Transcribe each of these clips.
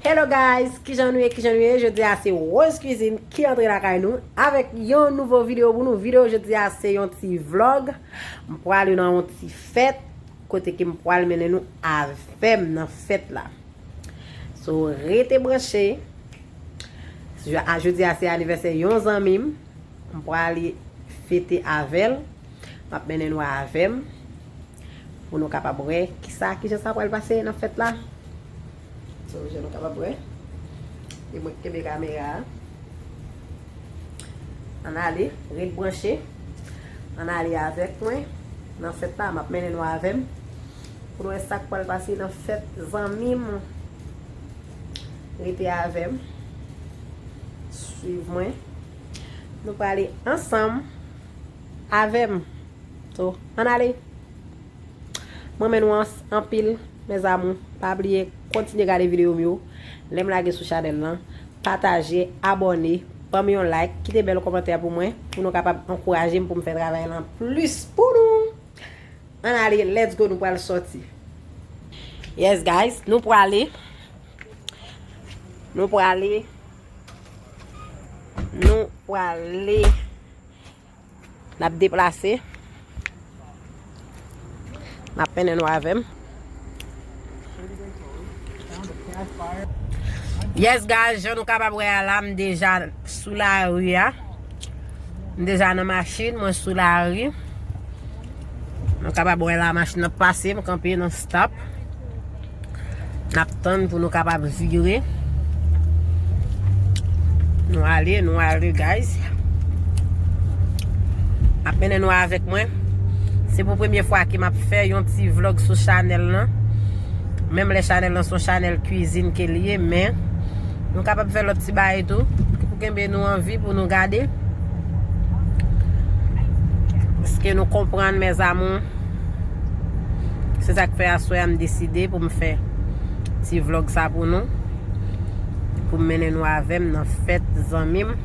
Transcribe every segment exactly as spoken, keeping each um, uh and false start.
Hello guys, kijan nou ye, kijan nou ye? Jodi a se Rose Cuisine ki antre lakay nou avèk yon nouvo videyo pou nou. Videyo jodi a se yon ti vlog. M pwale nan yon ti fèt kote ke m pwale mennen nou avè m nan fèt la. So, rete branche. Jodi a se anivèsè yon zanmi m. M pwale fete avè l. M ap mennen nou avè m pou nou kapab wè kisa, kijan sa pral pase nan fèt la. So, jan nou kapab wè, e mwen ki kenbe kamera a. Ann ale, ret branche. Ann ale avèk mwen nan fèt la, m ap mennen nou avè m pou nou wè sa k pral pase nan fèt zanmi m. Rete avè m. Swiv mwen. Nou prale ansanm avè m. So, ann ale. Mwen renmen nou ans-, anpil, mes amours. Pa bliye kontinye gade videyo m yo. Lè m lage sou chanèl lan, pataje, abòne, ban m yon like, kite bèl kòmantè pou mwen, pou nou kapab ankouraje m pou m fè travay lan plis pou nou. Ann ale, let's go, nou pral sòti. Yes, guys, nou prale. Nou prale. Nou prale. N ap deplase. N ap mennen nou avè m. Yes, guys, jan nou kapab wè a la, m deja sou lari a. M deja nan machin, mwen sou lari. Nou kapab wè la, machin ap pase, m kanpe nan stop. N ap tann pou nou kapab vire. Nou ale, nou ale, guys. Ap mennen nou avèk mwen. Se pou premye fwa ke m ap fè yon ti vlog sou chanèl lan. Menm lè chanèl lan se yon chanèl kwizin ke l ye, men nou kapab fè lòt ti bagay tou. Ki pou kenbe nou anvi pou nou gade. Èske nou konprann, mes amours? Se sa k fè aswè a m deside pou m fè ti vlog sa pou nou. Pou m mennen nou avè m nan fèt zanmi m.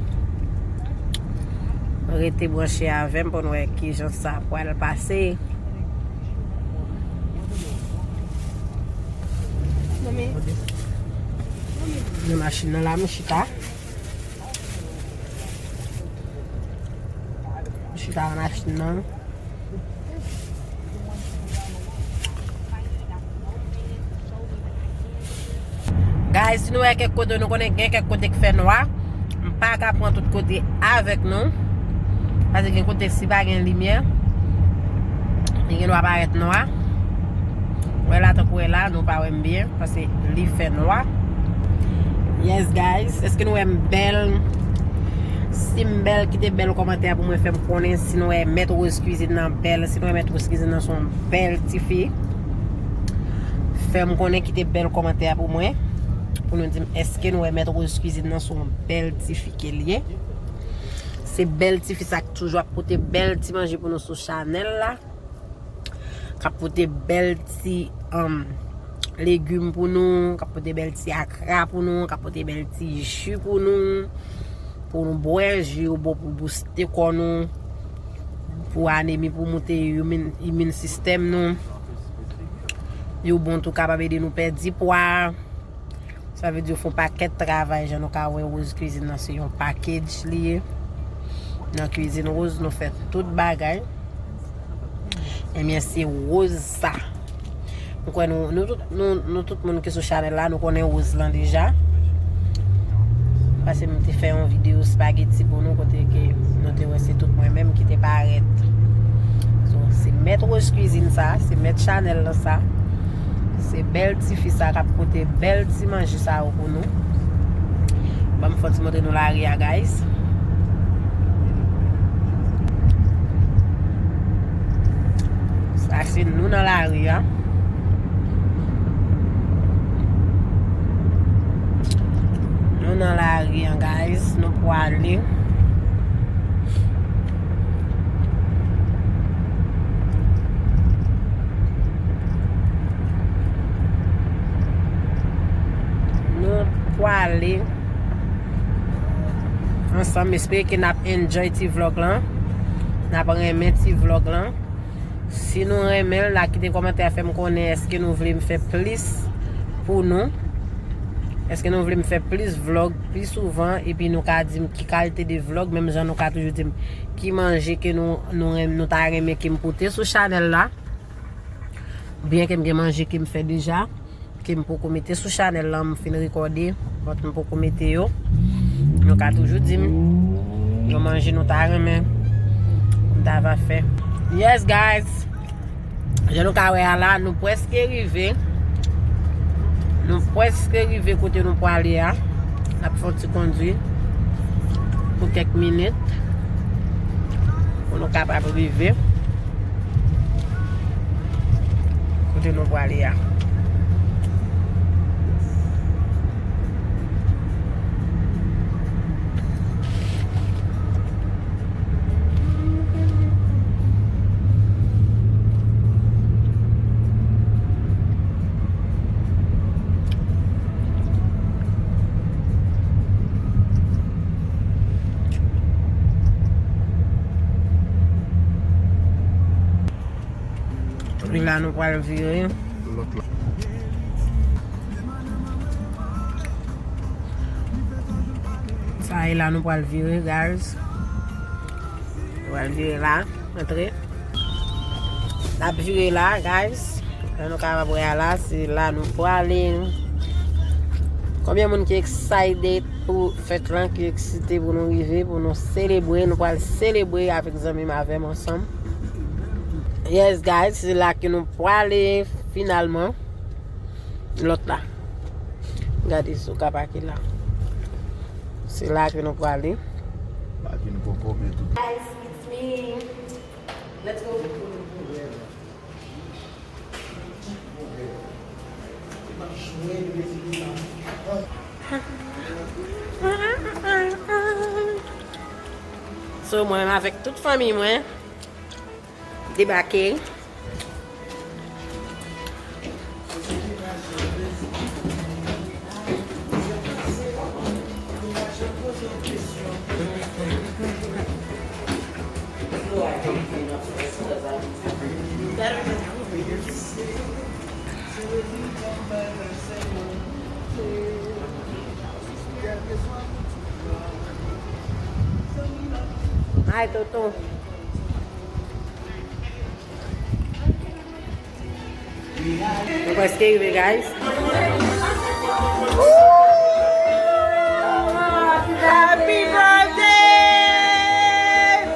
Rete branche avè m pou n wè kijan sa pral pase. Nan machin nan la, m chita. M chita nan machin nan. Guys, si nou wè kèk kote, nou konnen gen kèk kote ki fè nwa. M pa ka pran tout kote avèk nou. Paske gen kote, si pa gen limyè, li gen dwa parèt nwa. Wè la, tankou wè la, nou pa wè m byen, paske li fè nwa. Yes, guys. Èske nou wè m bèl? Si m bèl, kite bèl kòmantè pou mwen, fè m konnen si nou wè Mèt Rose Cuisine nan bèl, si nou wè Mèt Rose Cuisine nan se yon bèl tifi. Fè m konnen, kite bèl kòmantè pou mwen, pou nou di m èske nou wè Mèt Rose Cuisine nan se yon bèl tifi ke l ye. Se bèl tifi sa k toujou ap pote bèl ti manje pou nou sou chanèl la. K ap pote bèl ti, um, legim pou nou, k ap pote bèl ti akra pou nou, k ap pote bèl ti ji pou nou, pou nou bwè. Ji yo bon pou bouste kò nou, pou anemi, pou moute imin, imin sistèm nou. Yo bon tou, kapab ede nou pèdi pwa. Sa vle di yo fè yon pakèt travay, jan nou ka wè Rose Cuisine nan se yon package li ye. Nan Cuisine Rose, nou fè tout bagay. Ebyen, se Rose sa. M kwè nou, nou tout, nou, nou tout moun ki sou chanèl la, nou konnen Rose lan deja. Paske m te fè yon videyo spaghetti pou nou, kote ke nou te wè se tout mwen menm ki te parèt. So, se Mèt Rose Cuisine sa, se mèt chanèl lan sa. Se bèl tifi sa k ap pote bèl ti manje sa yo pou nou. Ban m fè ti montre nou lari a, guys. Sa se nou nan lari a. Nou nan lari a, guys. Nou pwale. Nou pwale ansanm. M espere ke n ap enjoy ti vlog lan. N ap renmen ti vlog lan. Si nou renmen l, la kite kòmantè, fè m konnen èske nou vle m fè plis pou nou. Èske nou vle m fè plis vlòg pi souvan, epi nou ka di m ki kalite de vlòg, menm jan nou ka toujou di m ki manje ke nou, nou renm-, nou ta renmen ke m pote sou chanèl la, oubyen ke m gen manje ke m fè deja, ke m poko mete sou chanèl la, m fin rekòde, but m poko mete yo. Nou ka toujou di m yon manje nou ta renmen m ta va fè. Yes, guys! Jan nou ka wè a la, nou prèske rive. Nou prèske rive kote nou prale a. N ap fè yon ti kondwi pou kèk minit pou nou kapab rive kote nou prale a. Wi, la nou pral vire. Sa e la nou pral vire, guys. Nou pral vire la, antre. N ap vire la, guys. Jan nou kapab wè a la, se la nou prale. Konbyen moun ki excited pou fèt lan, ki eksite pou nou rive, pou nou selebre? Nou pral selebre avèk zanmi m, avè m ansanm. Yes, guys, se la ke nou prale finalman. Lòt la. Gade sou ka pake la. Se la ke nou prale. Pake nou poko, men tout. Guys, it's me. Let's go. So, mwen menm avèk tout fanmi mwen debake. Ay, Toto. Nou prèske rive, guys. Happy birthday!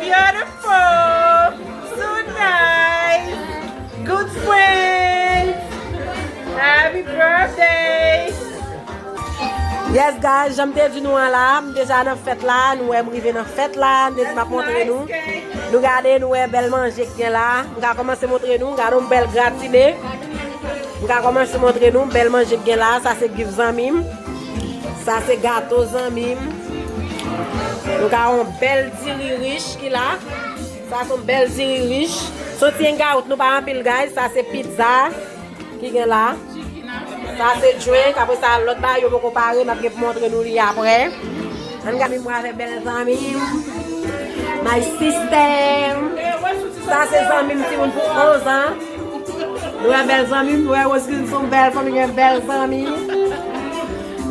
Beautiful! So nice! Good friends! Happy birthday! Yes, guys, jan m te di nou an la, m deja nan fèt la, nou wè m rive nan fèt la, m te di m ap montre nou. Nou gade, nou wè bèl manje k gen la. M ka kòmanse montre nou, gade yon bèl gratine. M ka kòmanse montre nou bèl manje k gen la. Sa se gif zanmi m. Sa se gato zanmi m. Nou ka yon bèl diri rich ki la. Sa se yon bèl diri rich. Se yon ti hangout, nou pa anpil, guys. Sa se pizza ki gen la. Sa se drink, apre sa lòt bagay yo poko pare, n ap gen pou montre nou li apre. Ann gade mwen avè bèl zanmi m. My sister. Sa se zanmi m timoun pou onz an. Nou wè bèl zanmi m, nou wè Roseline se yon bèl fanmi, gen bèl zanmi.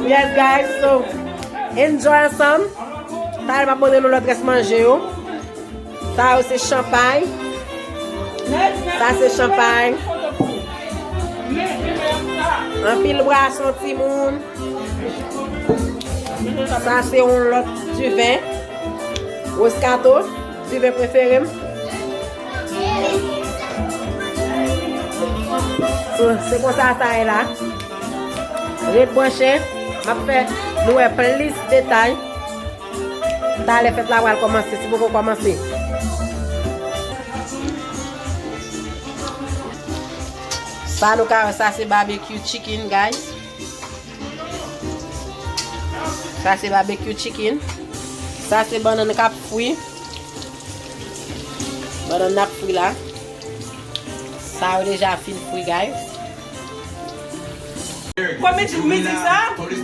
Yes, guys, so, enjoy ansanm. Talè m ap montre nou lòt rès manje yo. Sa yo se chanpay. Sa se chanpay. Anpil bwason, timoun. Sa se yon lòt diven. Moscato, diven prefere m. So, se konsa sa ye la. Ret branche, m ap fè nou wè plis detay. Talè fèt la pral kòmanse, si poko kòmanse. Sa nou ka wè, sa se barbecue chicken, guys. Sa se barbecue chicken. Sa se bannann k ap fri. Bannann n ap fri la. Sa yo deja fin fri, guys. Kòman ti mizik sa? Kòman?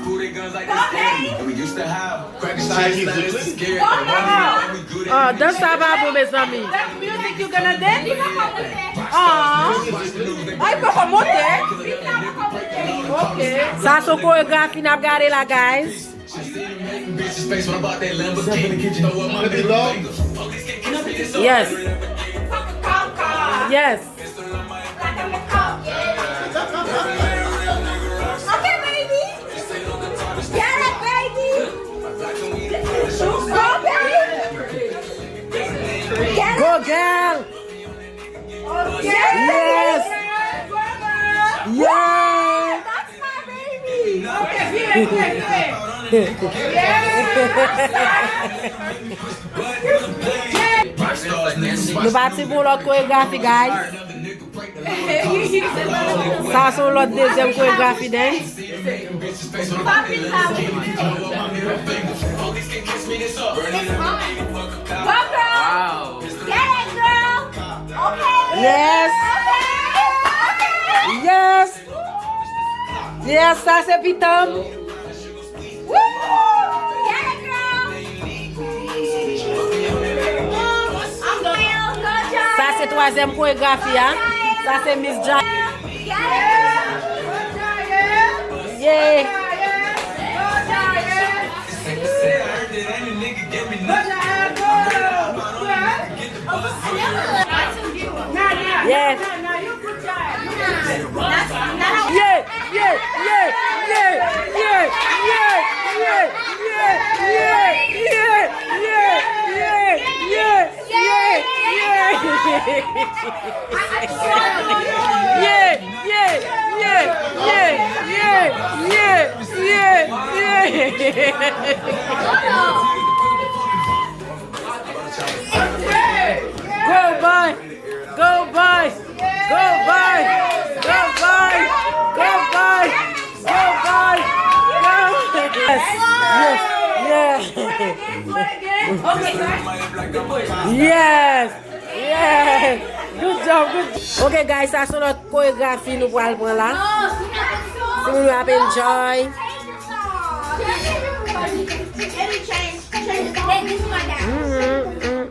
Ah, dans sa pa bon, mezanmi. That music you gonna dance? Ah. Ay, poko monte. Sa se koregrafi n ap gade la, guys. Yes. Yes. Okay, baby. Get it, baby. Go, baby. Go, girl. Yes. Yes. Yes. That's my baby. Nou pati pou lòt koregrafi, guys. Sa se yon lòt dezyèm koregrafi dance. Go, girl. Wow. Get it, girl. Okay. Yes. Okay. Okay. Yes. Yes, sa se pitanm. Woo! Get it, girl. Sa se twazyèm koregrafi a. Sa se Miss Jai. Get it, girl. Yeah. Yeah. Yeah, yeah, yeah. Go, boy! Go, boy! Go, boy! Go, boy! Go, boy! Go, boy! Go! Yes! Yes! Yes! Yes! Good job, good job. Ok, guys, sa se lòt koregrafi nou pral pran la. Si moun yo ap enjoy. Mm, mm.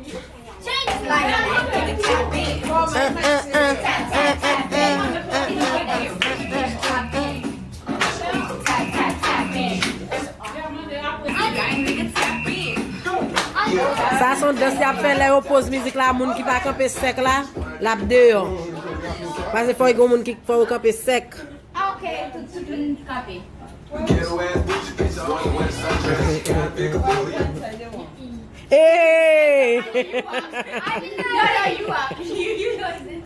Sa se yon dans y ap fè lè yo poz mizik la, moun ki pa kanpe sèk la, l ap deyò. Paske fò gen moun ki fò yo kanpe sèk. Ah, ok, tout, tout moun kanpe. Hey! No, no, you up. You, you know this.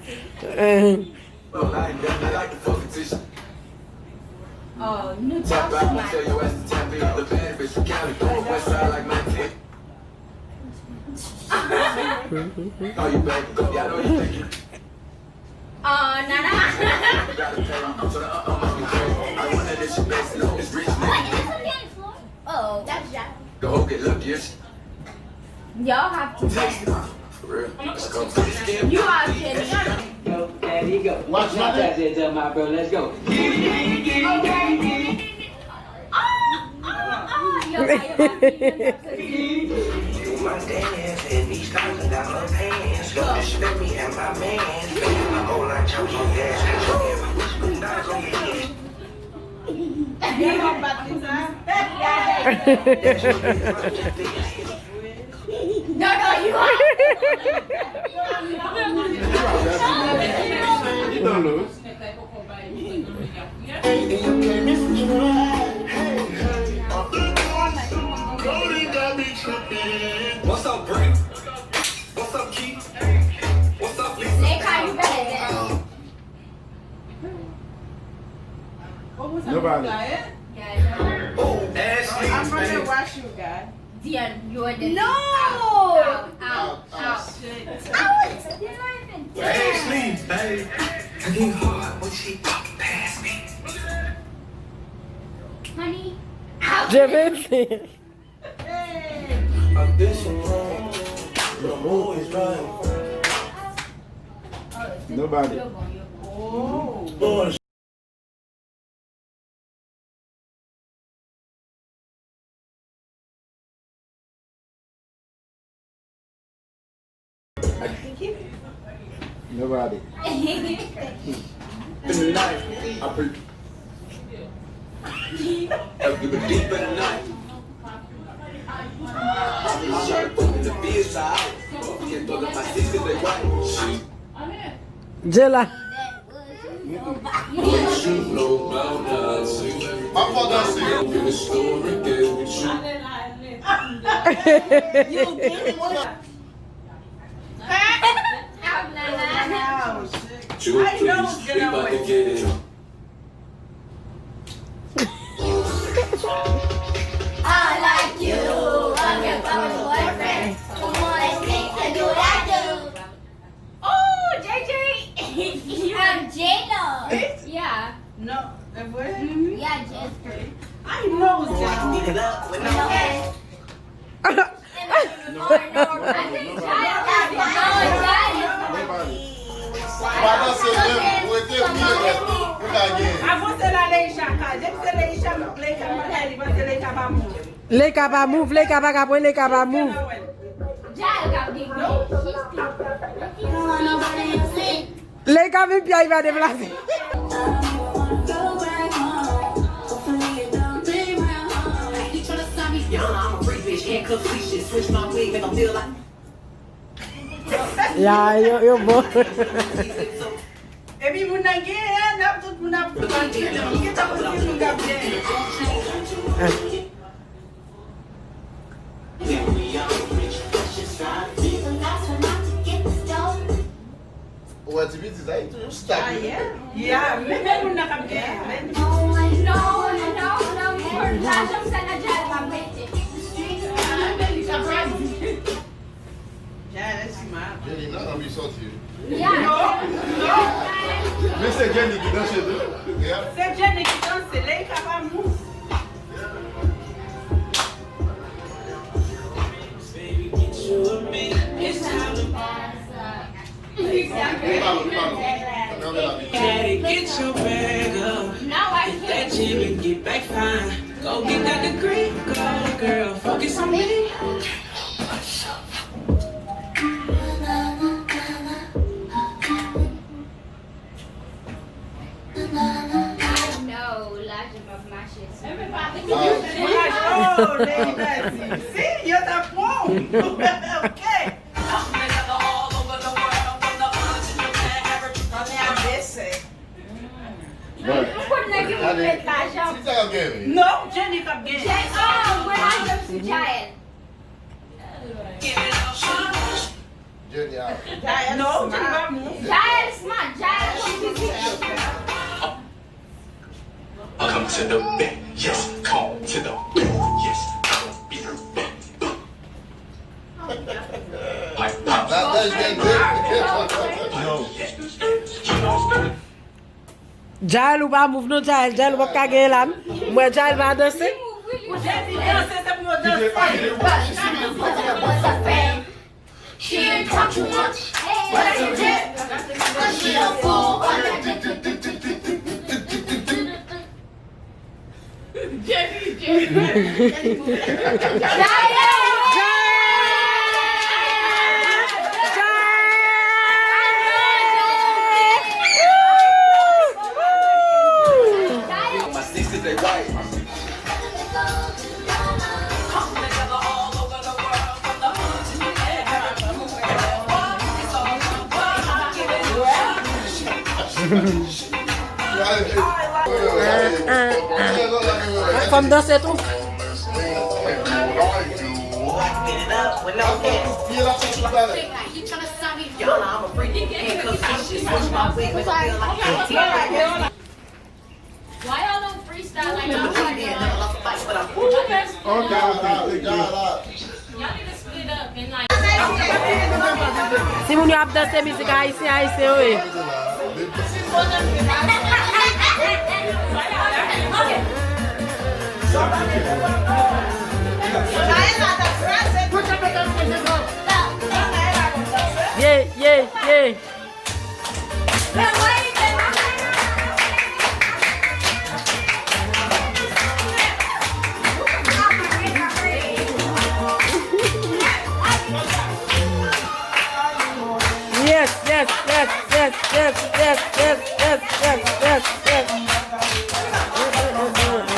Oh, no, tap somebody. Oh, Nana. Oh, that's Jack. Y'all have to dance. You are kidding. Watch my back. Let's go. Oh, oh, oh, yo, yo, yo. No, no, you are. You don't lose. What's up, Bree? What's up, Keith? What's up, Lisa? Nobody. Oh, Ashley, I'm gonna wash you, guys. Dion, you're the no! Out, out, out, out. Shit. Ashley, babe. I get hard when she walk past me. Honey, out. Hey. Nobody. Oh. Nobody. Tonight, I pre- Jela. M ap fè w danse. I like you, I can find a boyfriend. Come on, let's make a do what I do. Oh, J J! You are J-Lo. Yeah. No, e vre? Yeah, J J. I know that. Okay. Pa danse menm, ou rete ou ye nèt, ou ka genyen. Avanse la Leisha ka, depi se Leisha, Leisha pa ka li, paske Leisha pa moun. Leisha pa move, Leisha pa ka pran, Leisha pa move. Jael ka gen. Leisha vin pye, li pa deplase. Ya, yo, yo bon. Epi moun nan gen, n ap tout moun ap gen tan pou moun k ap gen. Ou wè ti piti sa, li toujou style. Yeah, men men moun nan k ap gen, men. No, no, no, no, lajan sa nan Jael pa mete. Jael smart. Jenny nan anvi sòti. Yeah. Men se Jenny ki danse tou. Se Jenny ki danse, Leisha pa move. Daddy, get your bag up. Hit that gym and get back fine. Go get that degree, go girl, focus on me. No, lajan p ap mache sou. Oh, Lady Betty. See, yo t ap bon. Ok. Mwen a bese. M konn nèg yo met lajan. Non, Jenny k ap gen. Jen, oh, mwen lajan sou Jael. Jenny a. No, Jenny pa move. Jael smart, Jael konn fizik. Welcome to the bed. Yes, come to the bed. Yes, come be the bed. My pops. Nataj gen de. Yo. Jael ou pa move non, Jael, Jael ou p ap ka genyen la. M wè Jael pa danse. Ou te di danse, se pou yo danse. She ain't talk too much, but she did. Cause she a fool. Fò m danse tou. Why y'all don't freestyle like y'all? Ok, ok, ok. Y'all need to split up and like. Si moun yo ap danse mizik ayisyen, ayisyen yo ye. Ye, ye, ye. Yes, yes, yes. Mm, mm, mm, mm.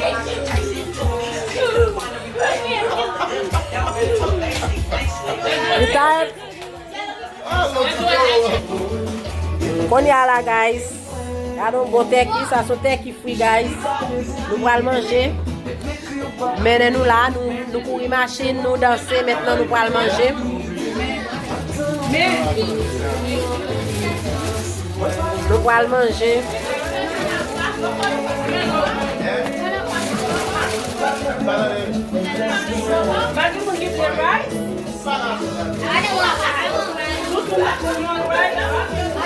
You tired? Kounye a la, guys. Gade yon bon tèki, sa se yon tèki fri, guys. Nou pral manje. Mennen nou la, nou, nou kouri machin, nou danse, mentnan nou pral manje. Nou pral manje. Pa gen moun ki vle rice? I don't want, I don't want rice. You want rice? I don't want rice.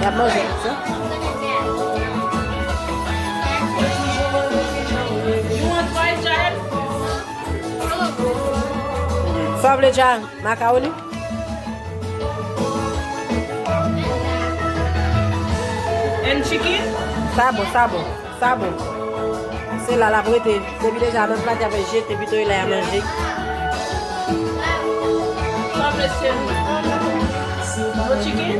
Y ap manje tout sa. Sa w vle, Jaren? Makawoni? And chicken? Sa bon, sa bon, sa bon. Se la l ap rete. Depi deja nan plat, y ap jete, pito e la y a manje. Sa vle se nou. No chicken?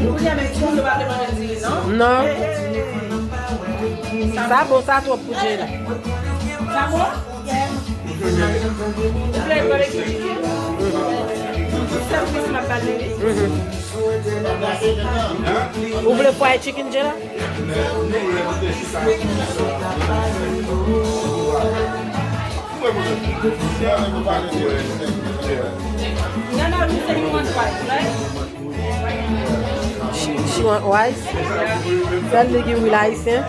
Kounye a menm timoun yo pa vle manje diri, non? Non. Sa bon, sa twòp pou Jay la. Sa bon? Ou vle babekyou chicken? Sa m panse m ap ba l li. Ou vle fried chicken, Jay la? Nana, you say you want rice, right? She, she want rice? Sèl li ki wi la, ayisyen.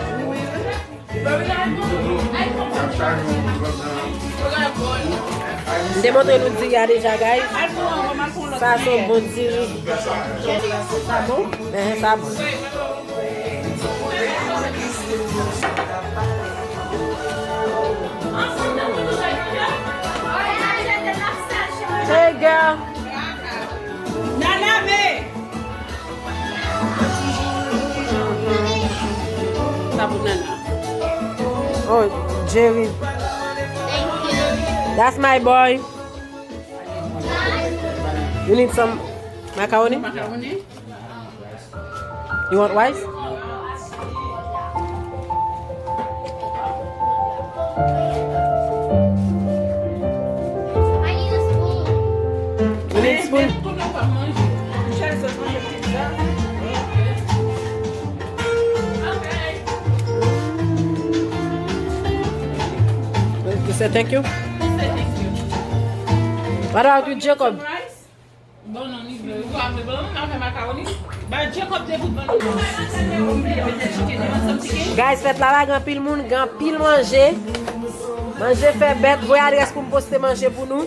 M te montre nou diri a deja, guys. Sa se yon bon diri. Sa bon? Ehe, sa bon. Hey, girl. Nana, men. Sa pou Nana. Oh, Jerry. That's my boy. You need some macaroni? Macaroni? You want rice? You need spoon? You say thank you? What about you, Jacob? Bon, non, li vle. Ou pa vle bon, nan fè makawoni. Ba Jacob de bout ban li. Guys, fèt la la, gen anpil moun, gen anpil manje. Manje fè bèt, voye adrès pou m poste manje pou nou.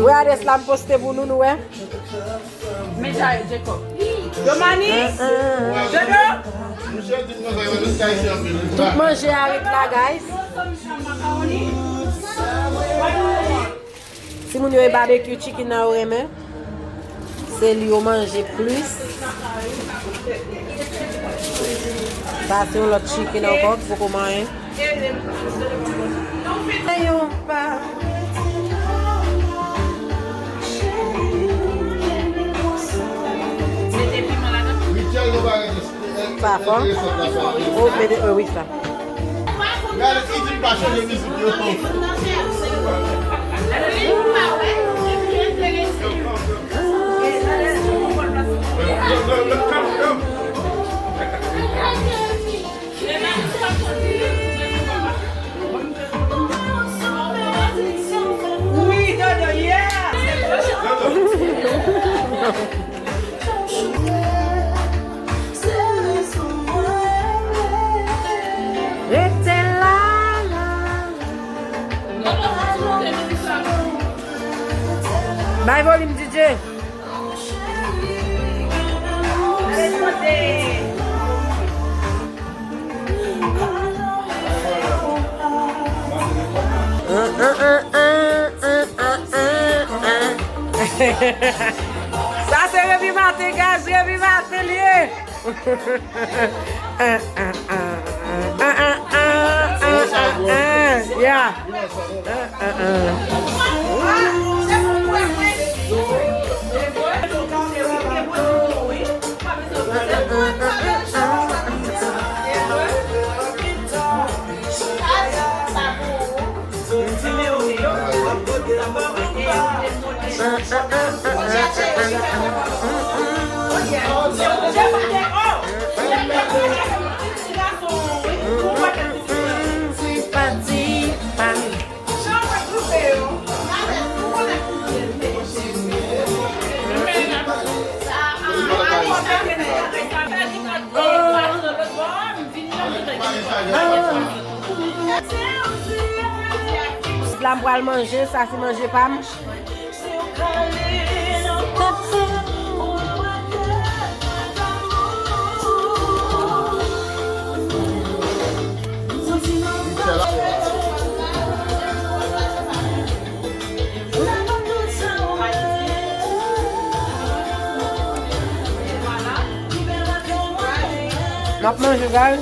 Voye adrès la m poste pou nou, nou wè. Men sa, Jacob. Domani? Dodo? Tout manje a ret la, guys. Makawoni? Timoun yo e barbecue chicken nan yo renmen. Se li yo manje plis. Sa se yon lòt chicken ankò ki poko manyen. Se yon pa. Sa fò? Oh, mete, oh, wi, sa. Wi, Dodo, yeah! Rete la, la, la. Bay volim, D J. Sa se Remy Martin, guys, Remy Martin li ye. Yeah. La m pral manje, sa se manje pa m. M ap manje, guys.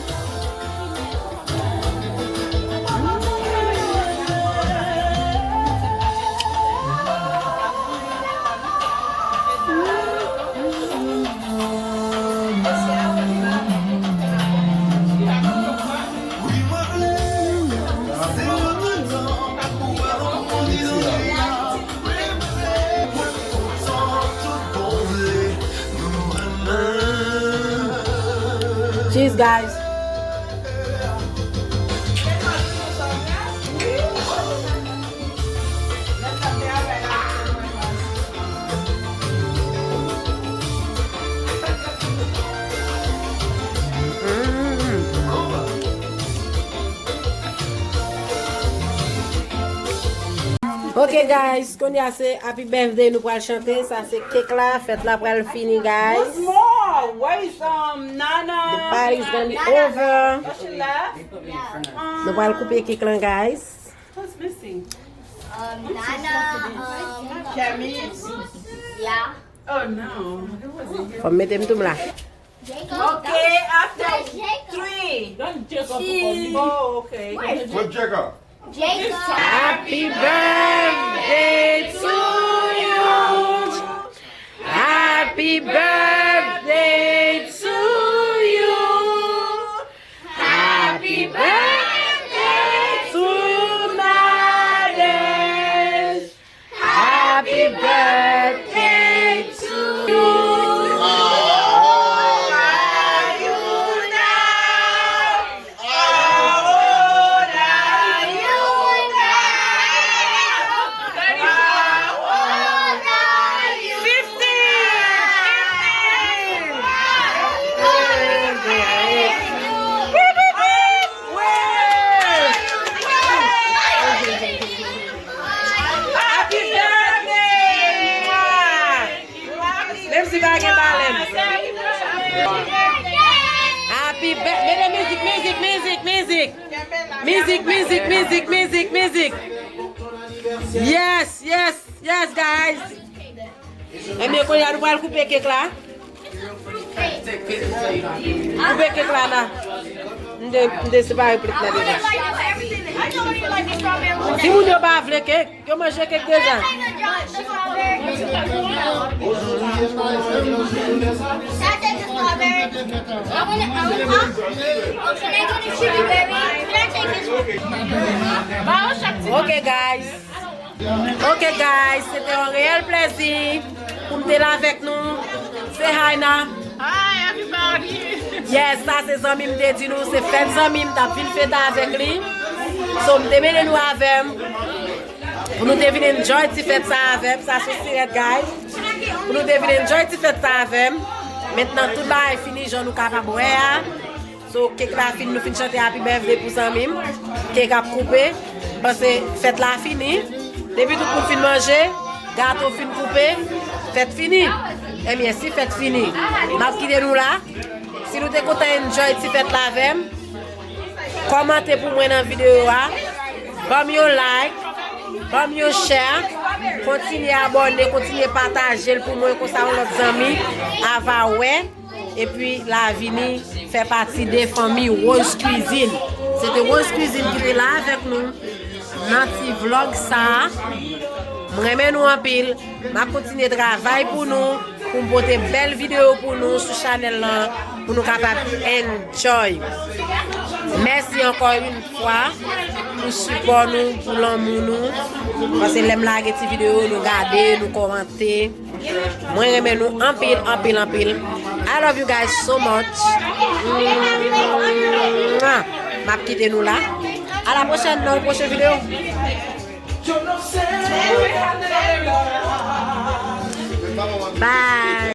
Cheers, guys. Ok, guys, kounye a se Happy Birthday nou pral chante. Sa se kèk la, fèt la pral fini, guys. Once more, where is, um, Nana? The party is gonna be over. Where she left? Nou pral koupe kèk lan, guys. Who's missing? Um, Nana, um, Camille. Yeah. Oh no. Fò m mete m tou m la. Okay, after three. Don't Jacob. Oh, okay. What Jacob? Jacob. Happy birthday to you. Happy birthday to you. Happy birthday to Nadège. Happy birthday to you. How old are you now? How old are you now? How old are you? Fifteen! Fifteen! Happy birthday! Menm si pa gen balèn. Happy birthday. Mete mizik, mizik, mizik, mizik. Mizik, mizik, mizik, mizik, mizik. Yes, yes, yes, guys. Ebyen, kounye a nou pral koupe kèk la. Koupe kèk la, la. M de, m de separe plèt la deja. Timoun yo pa vle kèk, yo manje kèk deja. Ok, guys. Ok, guys, se te yon reyèl plèzi pou m te la avèk nou. Say hi, Na. Hi, everybody. Yes, sa se zanmi m te di nou, se fèt zanmi m, t ap vin fete avèk li. So, m te mennen nou avè m. Pou nou te vin enjoy ti fèt sa avè m, sa sou sirèt, guys. Pou nou te vin enjoy ti fèt sa avè m. Mentnan, tout bagay fini, jan nou kapab wè a. So, kèk la fin, nou fin chante Happy Birthday pou zanmi m. Kèk ap koupe, paske fèt la fini. Depi tout moun fin manje, gato fin koupe, fèt fini. Ebyen, si fèt fini, m ap kite nou la. Si nou te kontan enjoy ti fèt la avè m, kòmante pou mwen nan videyo a. Ban m yon like, ban m yon share. Kontinye abòne, kontinye pataje l pou mwen, konsa yon lòt zanmi ava wè. Epi Lavini fè pati de fanmi Rose Cuisine. Se te Rose Cuisine ki te la avèk nou nan ti vlog sa a. M renmen nou anpil. M ap kontinye travay pou nou, pou m pote bèl videyo pou nou sou chanèl lan, pou nou kapab enjoy. Mèsi ankò yon fwa pou sipò nou, pou lanmou nou. Paske lè m lage ti videyo, nou gade, nou kòmante. Mwen renmen nou anpil, anpil, anpil. I love you guys so much. Mwah. M ap kite nou la. A la pwochèn nan yon pwochen videyo. Bye.